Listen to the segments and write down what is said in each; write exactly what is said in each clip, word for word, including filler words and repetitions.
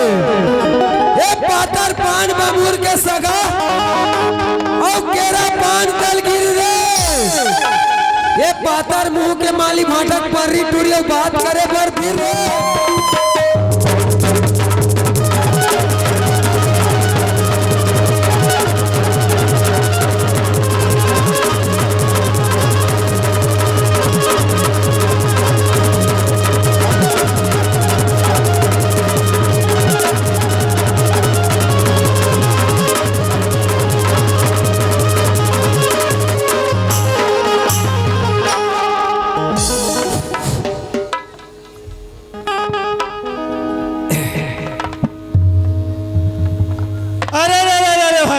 ए पातर पान बमुर के सगा, अउ केरा पान तल गिर रे। ए पातर मुंह के माली भांटक पर्री टूरी अउ बात करे बर फिर रे।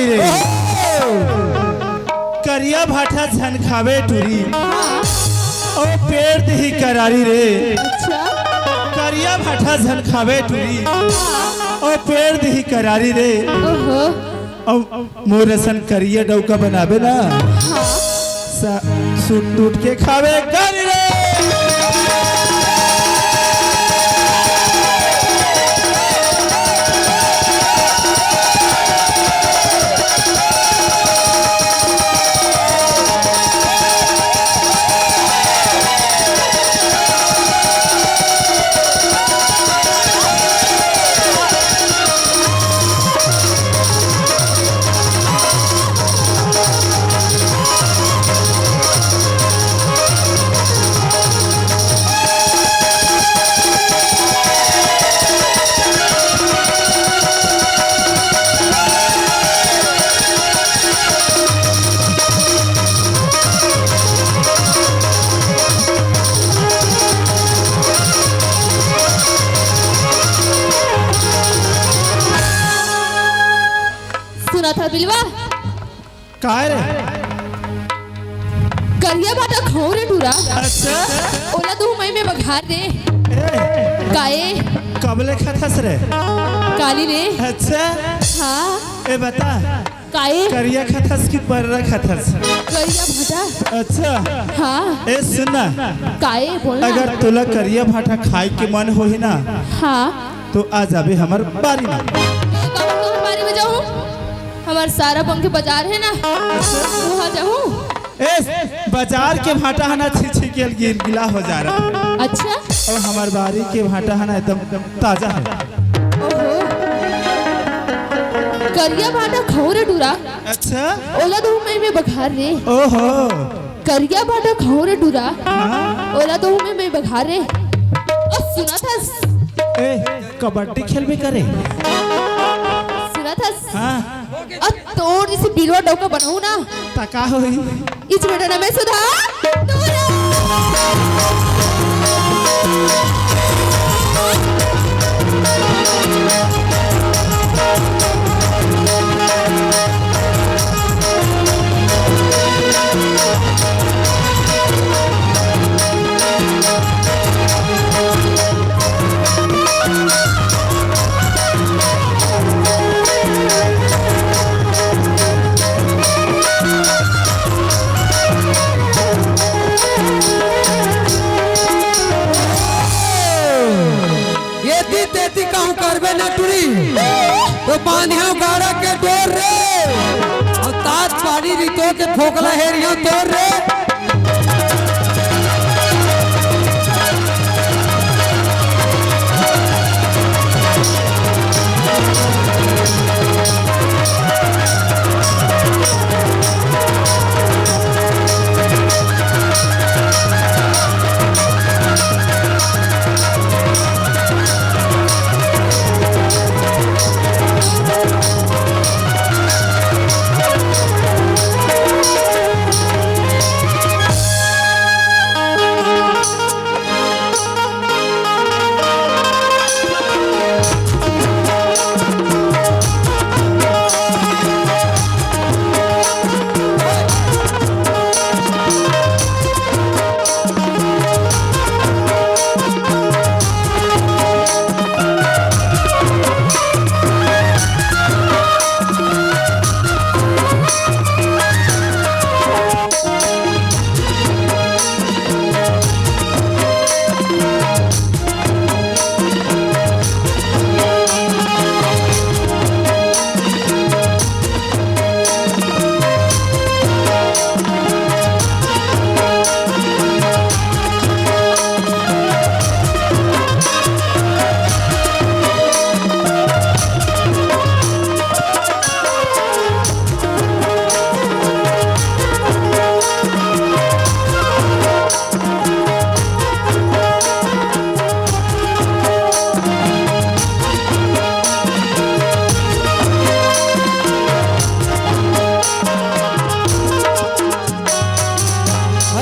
रे। करिया भाटा झन खावे टूरी, ओ पेड़ देही करारी रे। अच्छा। करिया भाटा झन खावे टूरी, ओ पेड़ देही करारी रे। ओहो। अब मोर असन करिया डौका बनाबे ना, हाँ। सा-, सूट टूट के खावे गारी रे। सुना था बिलवा? काय रे? करिया भाटा खौरे टूरा। अच्छा। ओला दू मई में बघार दे। ए, काए? कबले खथस रे? काली रे। अच्छा। हाँ। ए बता, काए? करिया खथस कि पर्रा खथस? करिया भाटा। अच्छा। हाँ। ए सुन ना, काए बोल ना। अगर तोला करिया भाटा खाए के मन होही ना, हाँ। तो आ जाबे हमर बारी में। मैं कहूँ तोहर बारी में जाऊँ? हमर सारा पंखे बाजार है ना, वहाँ जाऊँ। ए, बाजार के भाटा है ना, छी छी के गिल गिला हो जा रहा। अच्छा। और हमर बारी के भाटा है ना, एकदम ताजा है। ओहो। करिया भाटा खौरे टूरा। अच्छा। ओला दू मई में बघार रे। ओहो। करिया भाटा खौरे टूरा। हाँ। ओला दू मई में बघार रे। ओ सुना था। ए, कबड्डी खेलबे करे। सुना था। हाँ। अ तोर जइसे बिलवा डौका बनाहूँ ना। त का होही? इच बेटा ना मैं सुधा। एती तेती कहूँ करबे ना टूरी, तो बांधियो गाड़ा के डोर रे, और तात पानी रितो के फोकला हेरियो तोर रे।